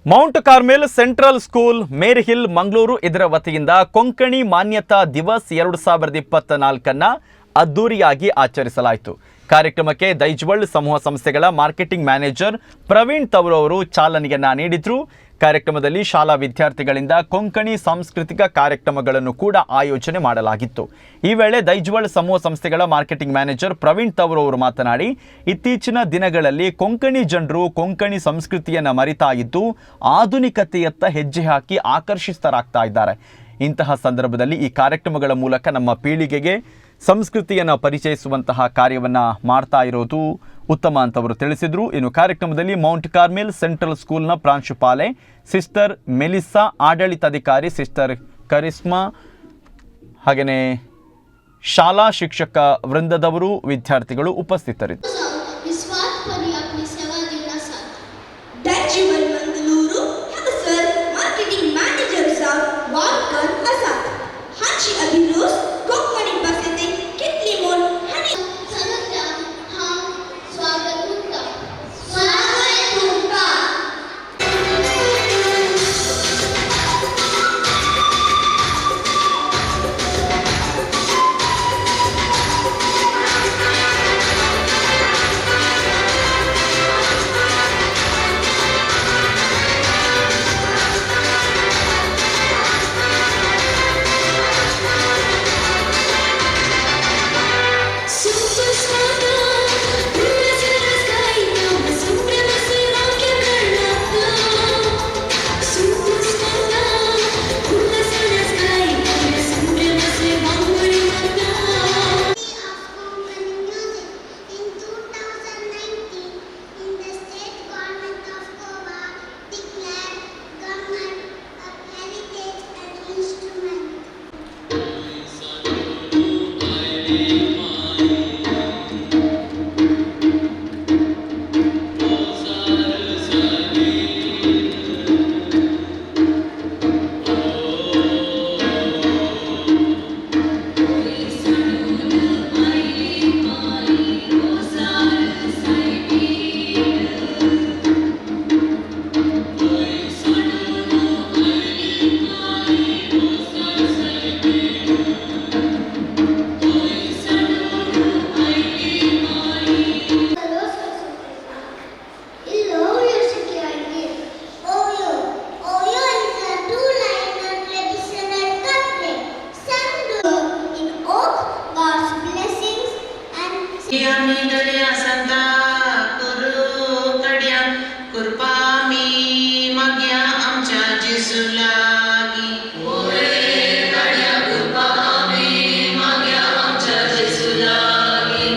Mount Carmel Central School, Maryhill, Mangaluru ಇದರ ವತಿಯಿಂದ ಕೊಂಕಣಿ ಮಾನ್ಯತಾ ದಿವಸ್ 2024 ಅದ್ದೂರಿಯಾಗಿ ಆಚರಿಸಲಾಯಿತು. ಕಾರ್ಯಕ್ರಮಕ್ಕೆ ದೈಜ್ವಲ್ ಸಮೂಹ ಸಂಸ್ಥೆಗಳ ಮಾರ್ಕೆಟಿಂಗ್ ಮ್ಯಾನೇಜರ್ ಪ್ರವೀಣ್ ತವರು ಅವರು ಚಾಲನೆಯನ್ನ ನೀಡಿದ್ರು. ಕಾರ್ಯಕ್ರಮದಲ್ಲಿ ಶಾಲಾ ವಿದ್ಯಾರ್ಥಿಗಳಿಂದ ಕೊಂಕಣಿ ಸಾಂಸ್ಕೃತಿಕ ಕಾರ್ಯಕ್ರಮಗಳನ್ನು ಕೂಡ ಆಯೋಜನೆ ಮಾಡಲಾಗಿತ್ತು. ಈ ವೇಳೆ ದೈಜ್ವಲ್ ಸಮೂಹ ಸಂಸ್ಥೆಗಳ ಮಾರ್ಕೆಟಿಂಗ್ ಮ್ಯಾನೇಜರ್ ಪ್ರವೀಣ್ ತವರು ಅವರು ಮಾತನಾಡಿ, ಇತ್ತೀಚಿನ ದಿನಗಳಲ್ಲಿ ಕೊಂಕಣಿ ಜನರು ಕೊಂಕಣಿ ಸಂಸ್ಕೃತಿಯನ್ನು ಮರಿತಾ ಇದ್ದು, ಆಧುನಿಕತೆಯತ್ತ ಹೆಜ್ಜೆ ಹಾಕಿ ಆಕರ್ಷಿತರಾಗ್ತಾ ಇದ್ದಾರೆ. ಇಂತಹ ಸಂದರ್ಭದಲ್ಲಿ ಈ ಕಾರ್ಯಕ್ರಮಗಳ ಮೂಲಕ ನಮ್ಮ ಪೀಳಿಗೆಗೆ ಸಂಸ್ಕೃತಿಯನ್ನು ಪರಿಚಯಿಸುವಂತಹ ಕಾರ್ಯವನ್ನು ಮಾಡ್ತಾ ಇರೋದು ಉತ್ತಮ ಅಂತ ಅವರು ತಿಳಿಸಿದರು. ಇನ್ನು ಕಾರ್ಯಕ್ರಮದಲ್ಲಿ ಮೌಂಟ್ ಕಾರ್ಮೆಲ್ ಸೆಂಟ್ರಲ್ ಸ್ಕೂಲ್ನ ಪ್ರಾಂಶುಪಾಲೆ ಸಿಸ್ಟರ್ ಮೆಲಿಸಾ, ಆಡಳಿತಾಧಿಕಾರಿ ಸಿಸ್ಟರ್ ಕರಿಸ್ಮಾ, ಹಾಗೆಯೇ ಶಾಲಾ ಶಿಕ್ಷಕ ವೃಂದದವರು, ವಿದ್ಯಾರ್ಥಿಗಳು ಉಪಸ್ಥಿತರಿದ್ದರು. निस्वार्थपणे आपली सेवा दिवनासात. Daijiworld Mangaluru हांगासर मार्केटिंग मॅनेजर जावन वावर करत आसात. हांची अभिरूच कोंकणी भाशेंत कितली मोल हांणी सगळ्यांक हांव स्वागत म्हणटा. स्वागत तुमकां. Of Konkani music. In 2019, in the state government of Goa declared Ghammat a heritage and instrument. Oyo. Oyo is a two-liner traditional couplet sung in oak, God's blessings and आमी दर्या संता करू कड्या कृपा आमी मागया आमच्या जेजू लागीं. कड्या कृपा आमी मागया आमच्या जेजू लागीं.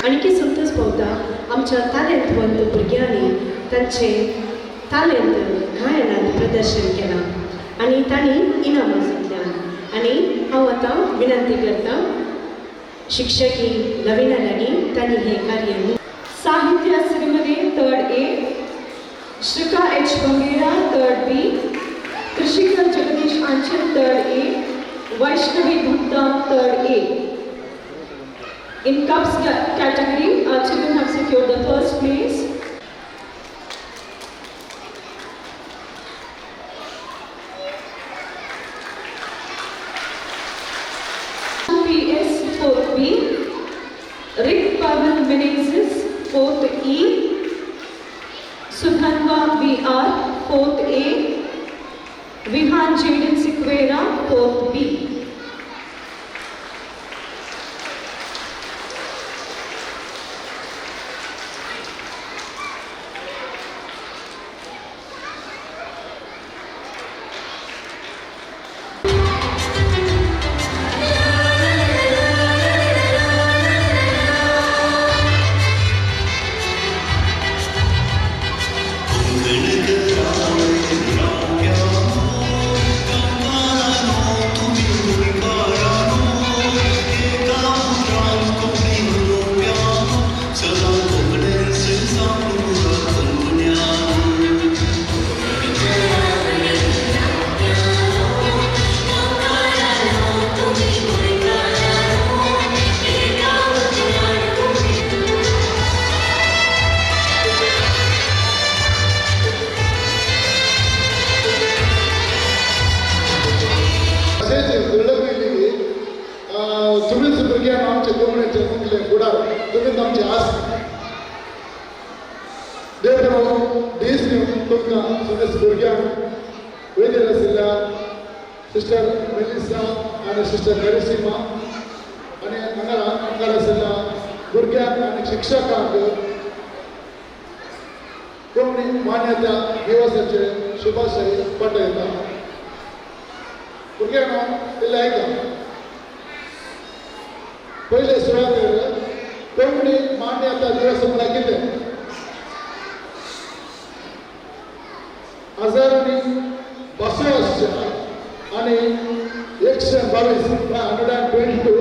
आणखी संतोष पावता आमच्या तालेंतवंत भुरग्यांनी तांचे तालेंत गायनांत प्रदर्शन केलां आनी तांणी इनामां जिखल्या. आनी हांव आतां विनंती करता शिक्षकी लविना लागीं तांणी हें कार्य. Sahitya Sirimane, third A. Shrika H. Bangera, third B. Trishika Jagadish Anchan, third A. Vaishnavi Gupta, third A. In Cubs category, our children have secured the first place. PS, fourth B. Rick Pavan Menezes, fourth E. Sudhanva VR, fourth A. Vihan Jaden Siqueira, fourth B. तशेंच घडलं की तुमीच भुरग्यांक आमच्या कोंकणीचे मुखले फुडार, तुमीच आमची आस. देव दीस दिवन तुमकां तुमीच भुरग्यांक. वयल्यार आशिल्ल्या सिस्टर मेलिसा आनी सिस्टर करिसिमा आनी हांगा मुखार आशिल्ल्या भुरग्यांक आनी शिक्षकांक कोंकणी मान्यता दिवसाचे शुभाशय पाठयता. भुरग्यांनो, इल्लें आयका. पयले सुरवातेर कोंकणी मान्यता दिवस म्हळ्यार कितें? हजारांनी भासो आसच्या आनी 122, 122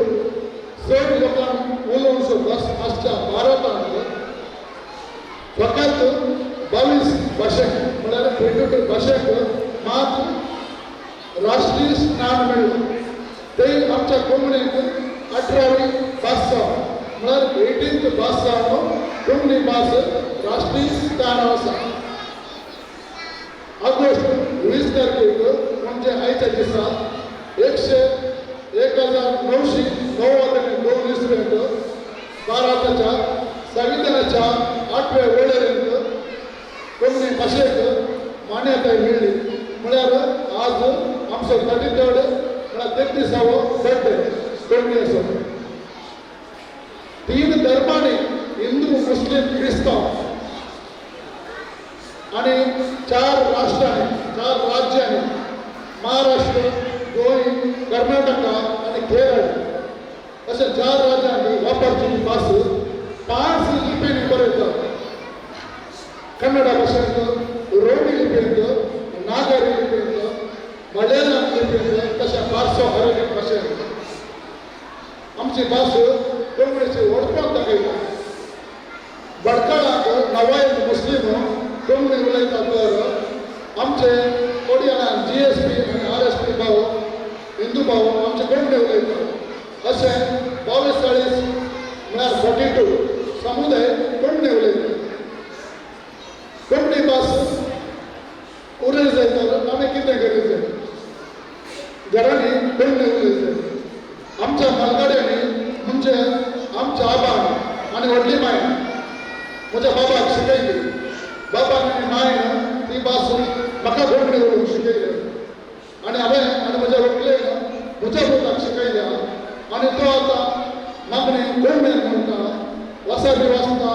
चड लोकांक उलोवचो भास आसच्या भारतांत फकत 22 भाशेक, म्हळ्यार 22 भाशेक मात राष्ट्रीय स्थान मेळ्ळें. ते आमच्या कोंकणीक 18वी भास जावन, म्हळ्यार 18th भास जावन कोंकणी भास राष्ट्रीय स्थान आसा. ऑगस्ट 20 तारखेक, म्हणजे आयच्या दिसा, 1992 इसवेंत भारताच्या संविधानाच्या आठव्या वळेरेंत कोंकणी भाशेक मान्यताय मेळ्ळी. म्हळ्यार आज आमचो 33rd, म्हळ्यार 33वो बर्थडे कोंकणीचो. तीन धर्मांनी, हिंदू, मुस्लीम, क्रिस्तांव, आणि चार राष्ट्रांनी, चार राज्यांनी, महाराष्ट्र, गोंय, कर्नाटका आनी केरळ. अशें चार राज्यांक वापरची भास 5 लिपींनी बरयतात. कन्नड भाशेंत, रोमी लिपयेंत, नागरी लिपयेंत, मलयाळम लिपयेंत, तशें फारसो अरेबीक भाशेंत. आमची भास कोंकणीची व्हडपण दाखयता. भटकळाक नवायत मुस्लीम कोंकणी उलयता, तर आमचे कोडियान जीएसपी आनी आरएसपी भाव, हिंदू भाव आमचे कोंकणी उलयतात. अशें 42 40 म्हळ्यार 42 समुदाय कोंकणी उलयतात. कोंकणी भास उरय जाय तर आमी कितें करीत जाय? घरांनी कोंकणी उलयत जाय. आमच्या म्हालगड्यांनी, म्हणजे आमच्या आबान आनी व्हडली मायन म्हज्या बाबाक शिकयली. बाबान आनी मायन ती भास म्हाका कोंकणी उलोवंक शिकयली आनी हांवें आनी म्हज्या व्हंकलेन म्हज्या पुताक शिकयल्या आनी तो आतां मागणी कोंकणीन म्हणटा, वासाबी वाचता,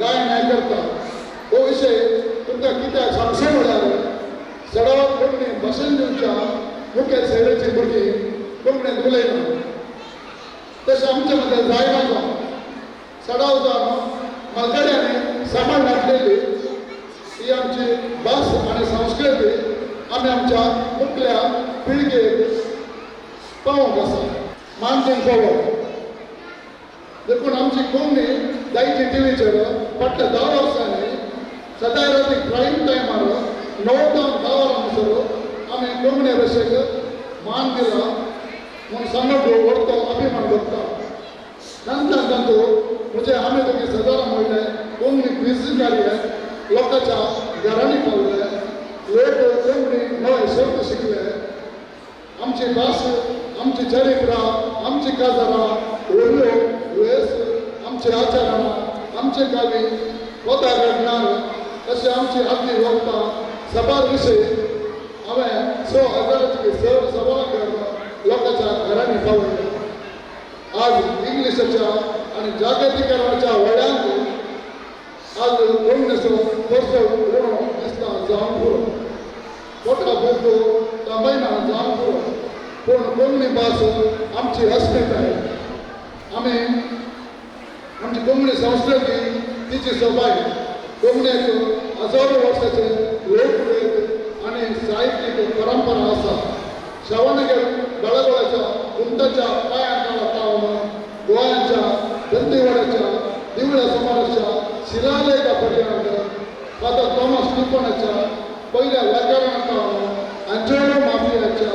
गायन करता. हो विशय तुमकां कित्याक सांगचो म्हळ्यार चडावत कोंकणी भाशण दिवच्या मुखेल शैलीची भुरगीं कोंकणींत उलयना. तशें आमच्या मदें जायना जावं. चडाव जावन म्हालगड्यांनी सांबाळून हाडलेली ही आमची भास आनी संस्कृती आमी आमच्या मुखल्या पिळगेक पावोवंक आसा, मानसीक पावोवप. देखून आमची कोंकणी दायजी टिवीचेर फाटल्या 10 वर्सांनी सदांय राती प्रायम टायमार 9 ते 10 वरां म्हणसर आमी कोंकणी भाशेक मान दिला म्हूण सांगप व्हडलो अभिमान भोगता. नंतर तातूंत म्हणजे आमी दोगी सदां म्हणलें, कोंकणी क्विज कार्य लोकांच्या घरांनी पावले. लोक कोंकणी नवे शब्द शिकले. आमची भास, आमची चरित्रां, आमची काजारां, व्हडल्यो वेस, आमचे आचरणां, आमचे कावी पदां घडणार, तशें आमची आदली वखदां, साबार विशय हांवें 6 हजाराचे चड सवालां लोकांच्या घरांनी पावयले. आज इंग्लिशाच्या आनी जागतीकरणाच्या वळ्यांत आज कोंकणीचो कसो उणो दिसता जावंक पुरो, पोटा पुरतो तांबयना जावंक पुरो, पूण कोंकणी भास आमची अस्मिताय. आमी आमची कोंकणी संस्कृती, तिची सोबाय. कोंकणीक हजारो वर्साचे लोकवेद आनी साहित्यीक परंपरा आसा. श्रवणगेर बेळगोळाच्या कुमटाच्या पांया तावन गोंयाच्या दंतीवाड्याच्या दिवळ्या सुमाराच्या शिलालेखा पर्यंत, फादर थॉमस टिप्पणाच्या पयल्या व्याकरणा तावन अंजोरो माफियाच्या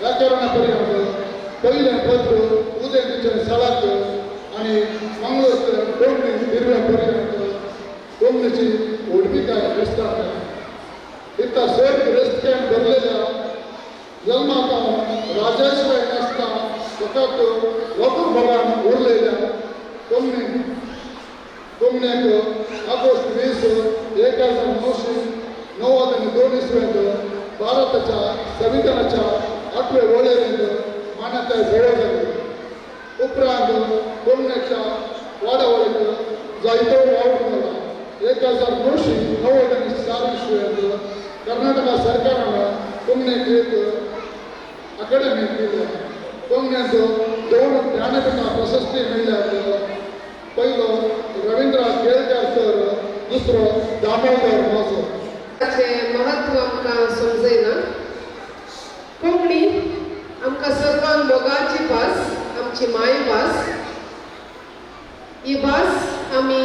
व्याकरणा पर्यंत, पयलें पत्र उदेंतीचें सळक आनी मंगळूरचे कोंकणी दिर्व्या पर्यंत कोंकणीची व्हडविकाय विस्तारता. इत्ता सर्ग रस्त्यान भरलेल्या जल्माता राजेश्वर नासता फकत लोकभोगान उरलेल्या कोंकणी. कोंकण्याक ऑगस्ट 20 1992 इसवेंत भारताच्या संविधानाच्या आठवे वळेरेंत मान्यताय मेळो जाली. उपरांत कोंकण्याच्या वाडावळीक जायतो वावर जाला. 1994 इसवेंत कर्नाटक सरकारान कोंकणीक एक अकादमी केल्या. कोंकण्यात दोन ज्ञानपीठ प्रशस्ती मेळ्ळ्यात. पयलो रवींद्र केळकर सर, दुसरो दामोदर मावजो. ताचें महत्व आमकां समजयना. कोंकणी आमकां सर्वांक मोगाची भास, आमची मायभास. ही भास आमी,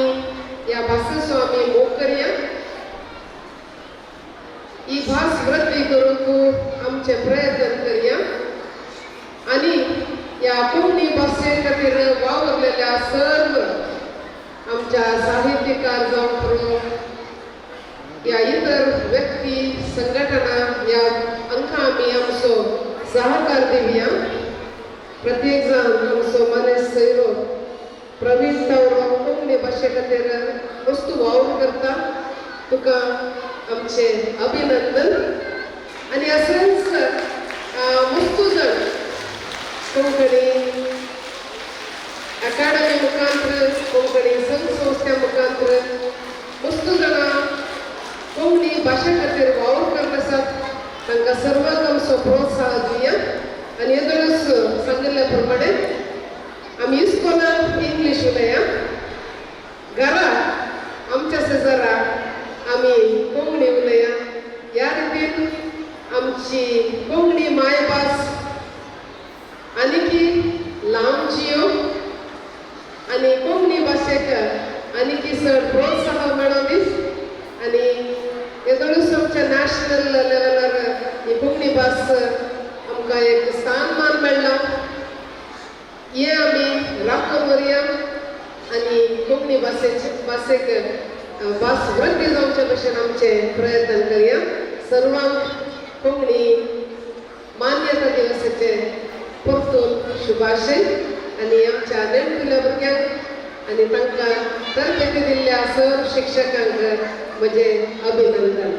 ह्या भाशेचो आमी मोग करया. ही भास वृद्धी करूंक आमचे प्रयत्न करया आनी ह्या कोंकणी भाशे खातीर वावुरलेल्या सर्व आमच्या साहित्यकार जावं पुरो या इतर व्यक्ती, संघटना, ह्या हांकां आमी आमचो सहकार दिवया. प्रत्येक जाण आमचो मनीस सैरो प्रवीण तावरो कोंकणी भाशे खातीर वस्तू वावर करता. तुका आमचे अभिनंदन. आनी असेंच वस्तू जाण कोंकणी अकादमी मुखांतर, कोंकणी संघ संस्था मुखांतर वस्तू जाणां कोंकणी भाशे खातीर वावर करत आसात, तांकां सर्वांक आमचो प्रोत्साह दिवया. आनी येदोळच सांगिल्ल्या प्रमाणे आमी इस्कोलान इंग्लीश उलया, घरा आमच्या शेजारा आमी कोंकणी उलया. ह्या रितीन आमची कोंकणी मायभास आनीकी लांबची आनी कोंकणी भाशेक आनीकी चड प्रोत्साहन मेळोन दीस. आनी येदोळूच आमच्या नॅशनल लेवलार ही कोंकणी भास आमकां एक स्थानमान मेळ्ळां. हें आमी राखून दवरया आनी कोंकणी भाशेचे भाशेक भास वृद्धी जावचे भशेन आमचे प्रयत्न करया. सर्वांक कोंकणी मान्यता दिवसाचे परतून शुभाशय आनी आमच्या नेणटुल्या भुरग्यांक आनी तांकां तरबेती दिल्ल्या सर शिक्षकांक म्हजें अभिनंदन.